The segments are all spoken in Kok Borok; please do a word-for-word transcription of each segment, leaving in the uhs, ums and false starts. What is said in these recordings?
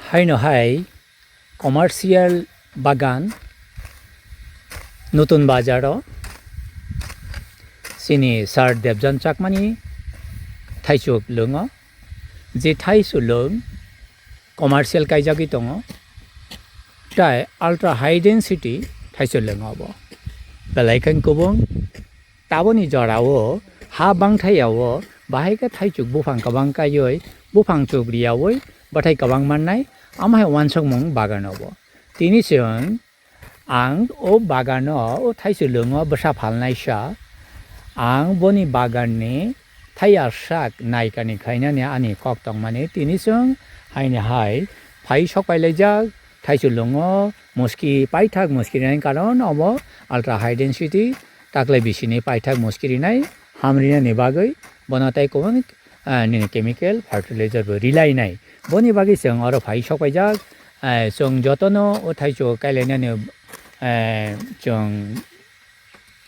Haino hai commercial bagan Nutun Bazar o chini Sir Debjan Chakmani thaichuk lwngo, je thaichuk lwng commercial kaijagwi tongo, tai ultra high density thaichuk lwngo bo. Belai khe kubung. Taboni jorao ha bangthayao bahai khe thaichuk buphang kwbang kaiwi, buphang chuk riyawi bwthai kwbang mannai, amo hai uansukmung bagano bo. Tini chwng ang o bagano, o thaichuk lwngo bwsa phalnaisa, ang boni baganni thaiya sak naikani khainani ani kok tongmani. Tini chwng haini hai phai sok pailaijak, thaichuk lwngo muski paithak, muski rinani karon omo ultra high density, taklai bisini paithak muski rinai, ham rinani bagwi bono tei kwbangni, ah, nini chemical fertilizer bo rilainai. Boni bagwi chwng oro phai sok paijak, ah, chwng jotono o thaichuk kailainani, ah, chwng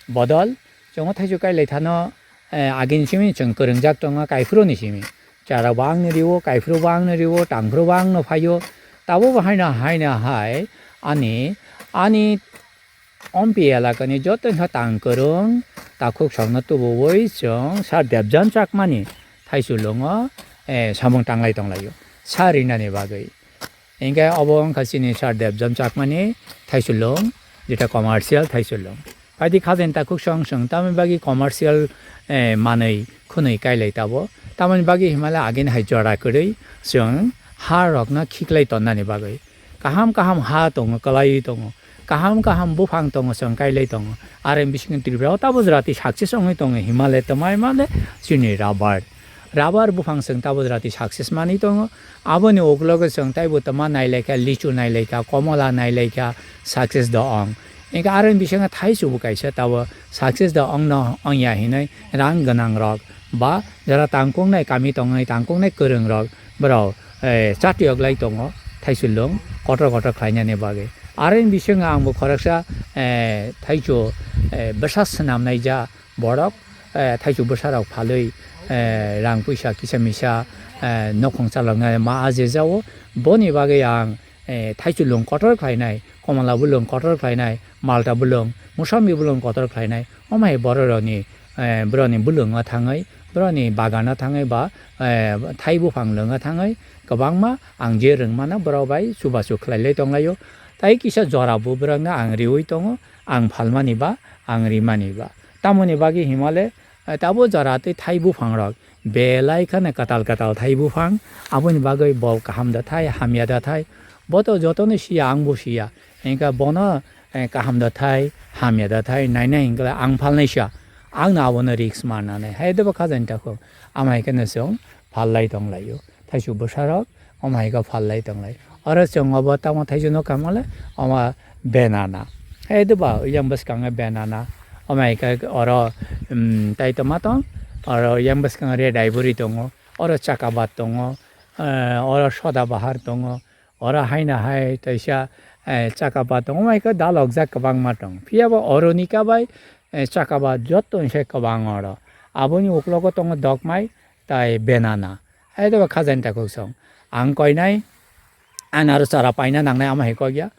bodol, chwng o thaichuk kailai thano, ah, agini simi chwng kwrwngjak tongo, kaiphuru ni simi. Chara bo ang no rio, kaiphuru bo ang no rio, tangphuru bo ang no phaio. Tabuk bo haino, haino hai ani, ani ompi elakani joto wngkha tang kwrwng, takhuk songno tubuwi chwng Sir Debjan Chakmani thaichuk lwngo, eh, samung tanglai tonglaio, sa rinani bagwi. Hinkhe obo wngkha chini Sir Debjan Chakmani thaichuk lwng, jeta commercial thaichuk lwng. Paidi khajaini takhuk song chwng tamoni bagwi commercial, eh, manwi khwnwi kailai tabo. Tamoni bagwi hinmale agini hai jora kwrwi chwng ha rokno khiklai tonnani bagwi. Kaham kaham ha tongo, kwlaiwi tongo. Kaham kaham buphang tongo, chwng kailai tongo. Are bisingo Tripura o tabo jora twi success wngwi tongo, hinmale twmai male chini rubber. Rubber buphang chwng tabo jora twi success manwi tongo. Aboni uklogo chwng taibo twma nailaikha, lichu nailaikha, komola nailaikha, success do ong. Hinkhe aroni bisingo thaichukbo kaisa tabo success do ongno ongya hinwi rang gwnang rok ba jora tangkuknai kami tongnai tangkuknai kwrwng rok borok, eh, chatiyok lai tongo thaichuk lwng kotor kotor khlainani bagwi. Aroni bisingo angbo khoroksa, eh, thaichuk, eh, bwsa swnamnai ja borok, eh, thaichuk bwsarok phalwi, eh, rang puisa kisa misa, eh, nokhong chaloknai ma ajejao. Boni bagwi ang, eh, thaichuk lwng kotor khlainai, komola bwlwng kotor khlainai, malta bwlwng, musambi bwlwng kotor khlainai. Omo hai bororokni, eh, borokni bwlwngo thangwi, borokni bagano thangwi ba, eh, thai buphang lwngo thangwi kwbangma ang je rwngmano borok bai chubachu khlailai tonglaio. Tai kisa jora bo borokno ang riwi tongo, ang phalmani ba, ang rimani ba. Tamoni bagwi himale, eh, tabo jora tei thai buphangrok belai kheno kwtal kwtal thai buphang, aboni bagwi bo kaham da thai, hamya da thai. Bo to jotono siya, angbo siya. Hinkhe bono, eh, kaham da thai, hamya da thai, nainai hinkhe ang phalnaisa. Angno abono risk mananai. Hai debo khajani takhuk. Amai kheno chwng phallai tonglaio. Thaichuk bwsarok, omo hai khe phallai tonglai. Oro chwng obo tamo thaichuk nukha mole, omo banana. Hai deba, yang bwskango banana. Omo hai khe oro, um, tai tongma tong, oro yang bwskango red ivory tongo, oro chakabat tongo, eh, oro soda bahar tongo, oro haino hai taisa, eh, chakabat tongo. Omo hai khe dalokjak kwbangma tong. Phiya bo oro ni kabai, eh, chakabat joto ni sai kwbang oro. Aboni uklogo tongo dokmai, tai banana. Hai deba khajani takhuk song. Ang koinai, ang aro chara paina nangnai, ama hai kok ya.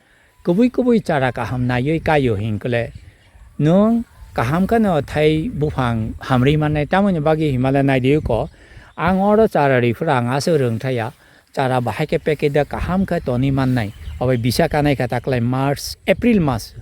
Kubui kubui chara kaham naiwi kaio hinkle. Nwng kaham kheno thai buphang hamri mannai, tamoni bagwi himale naidi ko. Ang oro chara riphra ang aswk rwngthaya. Chara bahai khe packet da kaham khe toni mannai. Obo bisa kanai kha taklai March, April mas.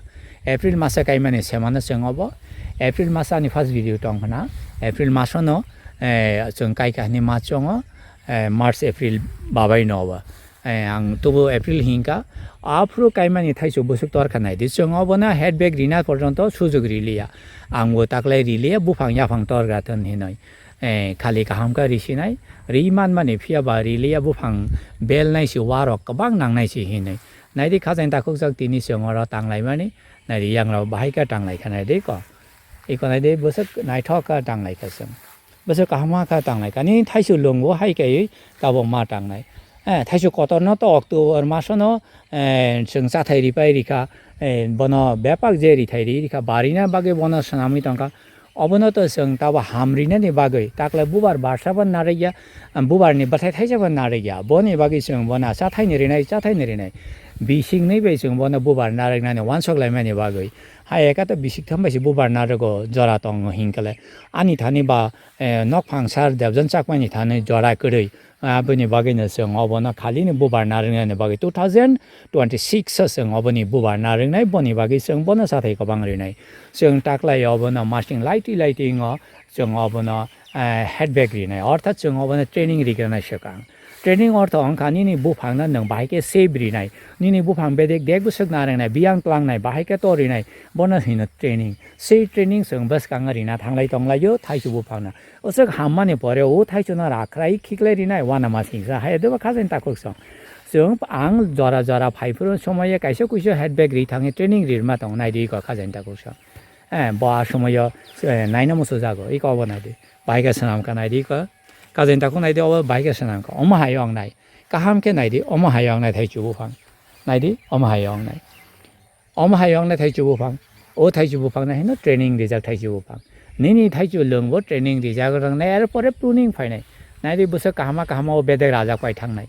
April masa kaimani semano chwng obo. April masa ani first video tong khna. April masono, eh, chwng kai kha hwnwi ma chongo, eh, March, April babai no obo. Eh, ang tubu April hinkha. Aphuru kaimani thaichuk bwswk torkha naidi. Chwng obono head bag rina porjonto sujug riliya. Angbo taklai riliya, buphang yaphang torga thon hinoi. Eh, khali kaham khe risinai, ri manmani phiya ba riliya buphang belnai si warok kwbang nangnai si hinwi. Naidi khajani takhukjak tini chwng oro tanglaimani, naidi yangrok bahai khe tanglai kha naidi ko. Iko naidi bwswk naithok khe tanglai kha chwng. Bwswk kaham khe tanglai kha. Nini thaichuk lwng bo hai kaiwi tabuk ma tangnai. Eh, thaichuk kotorno to October masono, eh, chwng chathai ripai rikha, eh, bono bepak je rithai ri rikha, barina bagwi bono swnamwi tongkha. Obono to chwng tabo ham rinani bagwi, taklai bubar barsa bo narwkya, bubarni bwthai thaisa bo narwkya. Boni bagwi chwng bono chathaini rinai, chathaini rinai. Bisingni bai chwng bono bubar narwknani uansuk laimani bagwi. Hai eka to bisik thum bai se bubar narwgo jora tongo hinkhe le. Ani thani ba, eh, nokphang sar Debjon Chakmani thani jora kwrwi. Aboni bagwino chwng obono khalini bubar narwknani bagwi two thousand twenty-six o chwng oboni bubar narwknai, boni bagwi chwng bono chathai kwbang rinai. Chwng taklai obono masing laiti laiti wngo chwng obono, eh, head bag rinai, orthat chwng obono training rigranai swkang. Training ortho wngkha nini buphangno nwng bahai khe shape rinai, nini buphang bedek dek bwswk narwknai, biyang tlangnai, bahai khe to rinai, bono hino training. Sei training chwng bwskango rina thanglai tonglaio thaichuk buphangno. Uswk hammani pore o thaichukno rakhrai khiklai rinai uanamasingcha hai deba khajani takhuk song. Chwng ang jora jora phaiphuru somoye kaisa kuisu head bag ri thangwi training rirma tongo naidi iko khajani takhuk song. Eh, bo a somoyo, eh, naina muchung jago iko obo naidi. Bahai khe swnam kha naidi iko. Khajani takhuk naidi obo bahai khe swnam kha. Omo hai ong nai. Kaham khe naidi omo hai ong nai thaichuk buphang. Naidi omo hai ong nai. Omo hai ong nai thaichuk buphang. O thaichuk buphang nai hino training rijak thaichuk buphang. Nini thaichuk lwng bo training rijak rang nai, er pore pruning phainai. Naidi bwswk kahama kahama o bedek rajak pai thangnai.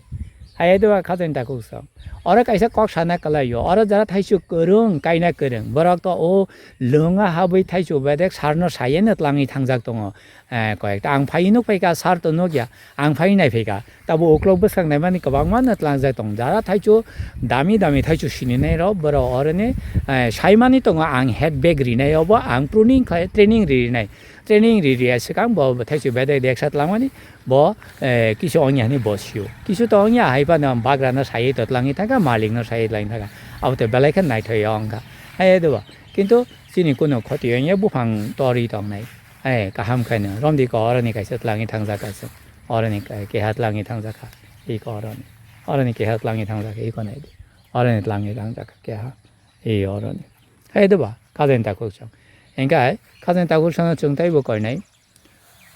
Hai do khajani takhuk song. Oro kaisa kok sana kwlaio. Oro jara thaichuk kwrwng, kaina kwrwng. Borok to o lwnga habwi thaichuk bedek sarno sayeno tlangwi thangjak tongo. Eh, koyekta ang phaiwi nukphaikha, sir to nukya, ang phaiwi naiphaikha. Tabo uklok bwskang naimani kwbangma no tlangjak tong. Jara thaichuk dami dami thaichuk sininairok borok oroni, eh, saimani tongo ang head bag rinai obo ang pruning khai training rinai. Training ri ri swkang bo thaichuk bedek deksa tlangmani bo, eh, kisu ongya hwnwi bo sio. Kisu to ongya hai phano bagrano saiwi to tlangwi thangkha, malikno saiwi tlangwi thangkha. Abo to belai khe naithok wngkha. Hai debo. Kintu chini kunu khoti wngya buphang torwi tongnai. Eh, kaham khaino romdi ko oroni kaisa tlangwi thangjak kaisa. Oroni ke-, keha tlangwi thangjak kha. Iko oroni. Oroni keha tlangwi thangjak kha. Iko naidi. Oroni tlangwi thangjak kha keha. I oroni. Hai deba, khajani takhuk song. Engkai, khajani takhuk song chwng taibo koinai.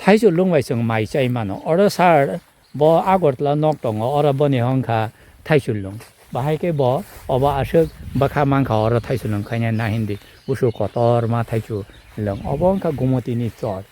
Thaichuk lwng bai chwng mai chai mano. Oro sir, bo Agartala nok tongo, oro boni hongkha thaichuk lwng. Bahai khe bo obo aswk bwkha mankha oro thaichuk lwng khaina na hindi. Busu kotor ma thaichuk lwng. Obo wngkha Gumotini chor.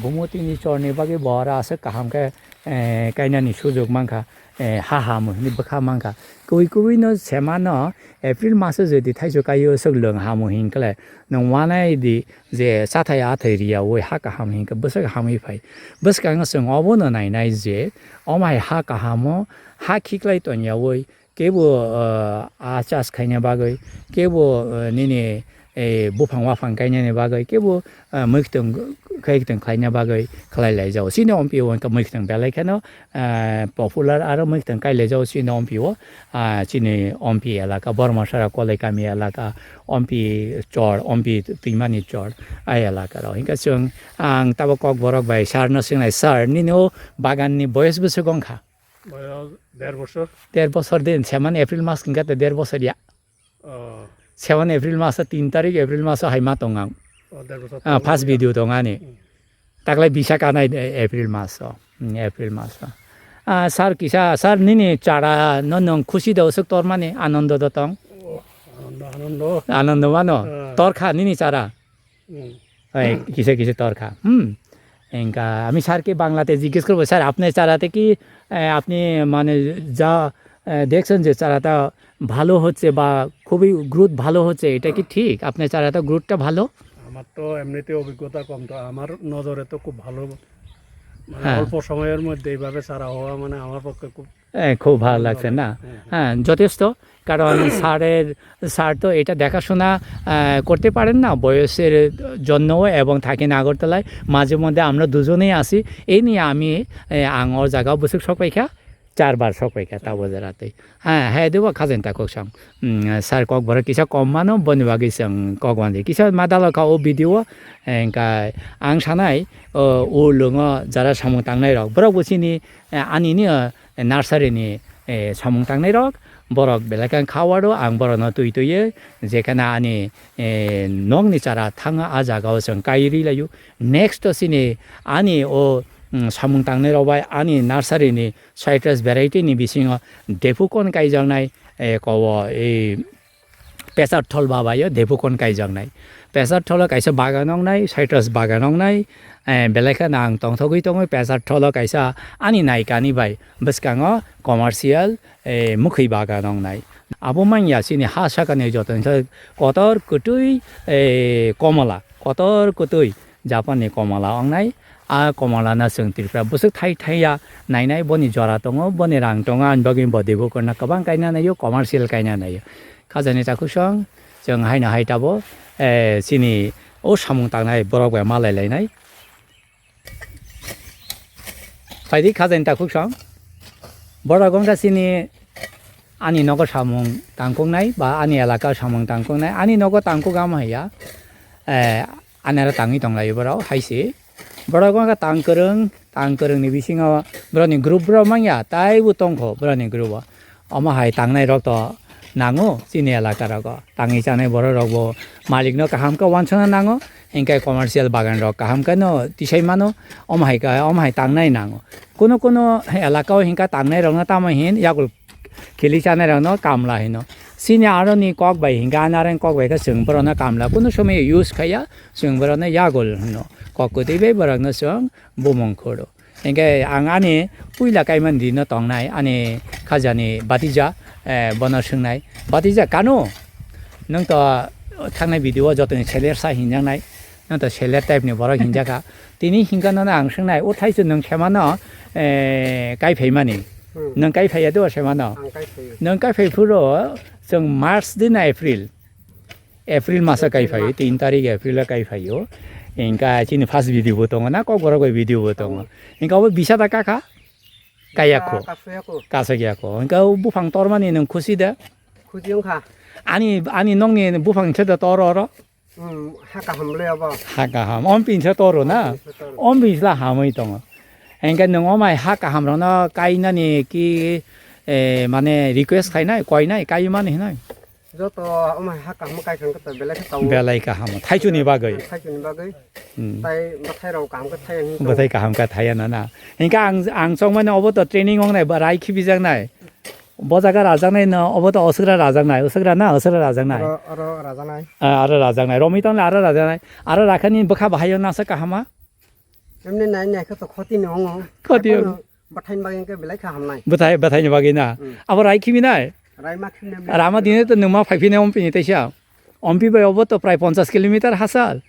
Gumotini chorni bagwi bo oro aswk kaham khe, eh, kainani sujuk mankha, eh, ha hamu hwnwi bwkha mankha. Kubui kubui no semano April maso jodi thaichuk kaio swk lwng hamu hinkhle nwng uanai di je chathai athai riyaui ha kaham hinkhe bwswk hamwi phai. Bwskango chwng obono nainai je omo hai ha kahamo ha khiklai tongyaui kebo, ah, a chas khaina bagwi, kebo, ah, nini, eh, buphang waphang kainani bagwi, kebo, ah, mwkhwtwng khaiktwng khlaina bagwi khlai laijao. Chini ompi o wngkha mwkhwtwng belai kheno, ah, popular aro mwkhwtwng kai laijao chini ompi o, ah, chini ompi elaka Bormasara Kolaikami elaka ompi chor, ompi twimani chor a elaka rok. Hinkhe chwng ang tabuk Kokborok bai sir no swngnai, "Sir, nini o bagan ni boyes bwswk wngkha?" Boyes der bosor. Der bosor din, seman April mas hingka te der bosor ya. Oh. Seman April mas, tin tarik April mas hai ma tong ang. Oh, der bosor. Ah, tong first ya. Video tong ani. Hmm. Taklai bisa kanai, eh, April mas o. Hmm, April mas o. Ah, sir kisa, sir nini chara no nong khusi do sok tor mani, anondo do tong? Oh, anondo, anondo. Anondo mano. Ah. Tor kha nini chara. Hmm. এই কিসে কিসে তরকা। হুম। এঙ্কা আমি স্যারকে বাংলাতে জিজ্ঞেস করবো, "স্যার, আপনার চারাতে কি, এ, আপনি মানে যা, এ, দেখছেন যে চারাটা ভালো হচ্ছে বা খুবই গ্রোথ ভালো হচ্ছে, এটা কি ঠিক? আপনার চারাটা গ্রোথটা ভালো?" আমার তো এমনিতে অভিজ্ঞতা কম, তো আমার নজরে তো খুব ভালো, মানে হ্যাঁ। অল্প সময়ের মধ্যে এইভাবে চারা হওয়া মানে আমার পক্ষে খুব এ, খুব ভালো লাগছে না? হ্যাঁ, হ্যাঁ। হ্যাঁ, যথেষ্ট। কারণ স্যারের, স্যার তো এটা দেখাশোনা, আ, করতে পারেন না বয়সের জন্যও এবং থাকেন আগরতলায়। মাঝে মধ্যে আমরা দুজনেই আসি। এই নিয়ে আমি, এ, আং ওর জায়গাও বসে সবাইকে চারবার সবাইকে তা বোঝা রাতে। হ্যাঁ, হ্যাঁ, দেবো খাজেন তা কোক সাং। উম, স্যার Kokborok kisa kom mano, boni bagwi chwng kok mandi. Kisa ma dalok kha o video o, engka ang sanai, o, o lwngo jara samung tangnai rok. Borok bo chini, eh, ani ni, eh, nursery ni, eh, samung tangnai rok. Borok belai khe kha waro, ang borok no twi twi ye, jekhana ani, eh, nok ni chara thanga a jaga o chwng kai ri laio. Next o chini ani o, mm, samung tangnai rok bai ani nursery ni citrus variety ni bisingo defu kon kaijaknai, eh, kobo, eh, Pesar thol babayo debukon kaijaknai. Pesar tholo kaisa bagan wngnai, citrus bagan wngnai, eh, belai kheno ang tongthogwi tongo. Pesar tholo kaisa ani naikani bai bwskango commercial, eh, mwkhwi bagan wngnai. Abo manya chini ha sakani joto ni kotor kwtwi, eh, komola, kotor kwtwi Japan ni komola wngnai. A komola no chwng Tripura bwswk thai thai ya nainai, boni jora tongo, boni rang tongo, ani bagwi bo debukon no kwbang kaina naio, commercial kaina naio. Khajani takhuk song, chwng haino hai tabo, eh, chini o samung tangnai borok bai malai lainai. Phaidi khajani takhuk song. Borok wngkha chini ani nogo samung tangkuknai ba ani elaka samung tangkuknai. Ani nogo tangkuk ama haiya, eh, ani aro tangwi tonglaio borok hai se. Borok wngkha tang kwrwng, tang kwrwngni bisingo borokni group borok manya, taibo tongkho borokni group o. Omo hai tangnai rok to nango chini elaka rogo. Tangwi chanai borok rok bo malik no kaham khe uansukna nango, hinkhe commercial bagan rok kaham khe no tisai mano, omo hai ka, omo hai tangnai nango. Kuno kuno elaka o hinkhe tangnai rok no tamo hin yakul khili chanai rok no kamla hino. Chini aro ni kok bai hinkhe ani aro ni kok bai khe chwng borok no kamla kuno somoi use khaiya, chwng borok no yagul hino. Kok kwtwi bai borok no chwng bumung khoro. Hinkhe ang ani puila kaimani dino tongnai ani khajani batija, eh, bono swngnai, "Batija, kano?" Nwng to thangnai video o jotoni seler sa hinjaknai, nwng to seler type ni borok hinjakha. Tini hinkha nono ang swngnai, "O thaisa nwng semano, eh, kai phaimani?" Hmm. Nwng kai phaiya do semano? Ang kai phaio. Nwng kai phai phuro chwng March din na April? April masa kai phaio, tin tarik April o kai phaio. Hinkha chini first video bo tongo na, kokborok bai video bo tongo. Hinkha obo bisa da kakha? Kaya kho. Kasaya kho. Kasaya kho. Hinkha o buphang tormani nwng khusi da? Khusi wngkha. Ani, ani nokni buphang se da tor oro? Hmm, ha kaham le obo. Ha kaham. Om pinsa toro na? Om pinsa toro. Om pinsla hamwi tongo. Hinkha nwng omai ha kaham rokno kainani ki, eh, mane request khainai, koinai, kaimani hinai? Joto omo hai ha kaham kai thang khe belai khe tao. Belai kaham. Thaichuni bagwi. Thaichuni bagwi. Hmm. Tai bwthai rok kaham khe thai ani. Bwthai kaham khe thai ano na. Hinkhe ang, ang chongmani obo to training wngnai, ba rai khibijaknai. Bo jaga rajaknai no, obo to oswkra rajaknai, oswkra na, oswkra rajaknai. Aro, aro rajaknai. Ah, aro rajaknai. Romwi tongla aro rajaknai. Aro rakhani bwkha bahai o nasa kahama. Emni nai nai khe to khoti ni ongo. Khoti. Abo no bwthai ni bagwi khe belai khe hamnai. Bwthai, bwthai ni bagwi na. Hmm. Abo rai khimi nai? Rai ma khimi nai. Rama dine to nwng ma phai phine ompi ni teisa. Ompi bai obo to prai ponchash kilometer hasal.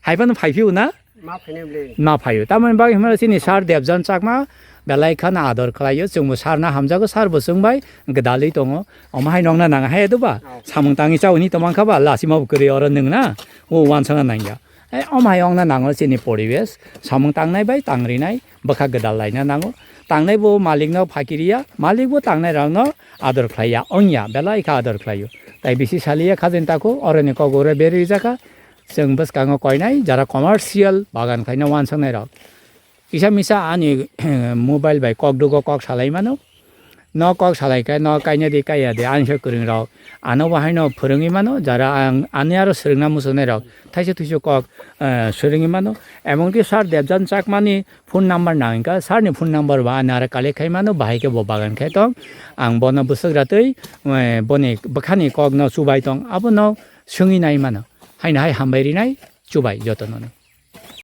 Hai phano phai phiu na? Ma phai nai bwle. Ma phaiu. Tamoni bagwi hwnba chini sir Debjan Chakma belai khano ador khlaio. Chwngbo sir no hamjago, sir bo chwng bai gwdalwi tongo. Omo hai nokna nang hai do ba? Oh. Samung tangwi chawi ni to mankha ba, lachima bo kwrwi oro nwng na. O uansana nangya. Eh, omo hai ongna nango chini poribesh, samung tangnai bai tangrinai, bwkha gwdal laina nango. Tangnai bo malik no phakiriya, malik bo tangnai rok no ador khlaiya, ongya, belai kha ador khlaio. Tai bisi saliya khajin tako, oroni kok ure beri rijaka, chwng bwskango koinai, jara commercial bagan khlaina uansuknai rok. Kisa misa ani mobile bai kok dugo kok salai mano. No kok salai khe no kaina di kaiya di ani se kwrwng rok. Ano bo haino phwrwngwi mano, jara ang ani aro swrwngna muchunai rok. Thaisa thuisa kok, eh, swrwngwi mano. Emon ki sir Debjan Chakmani phone number nang kha, sir ni phone number bo ani aro collect khai mano, bahai khe bo bagan khai tong. Ang bono bwswk ratwi, eh, boni bwkhani kok no chubai tong. Abono swngwi nai mano. Haino hai hambai rinai, chubai jotono no.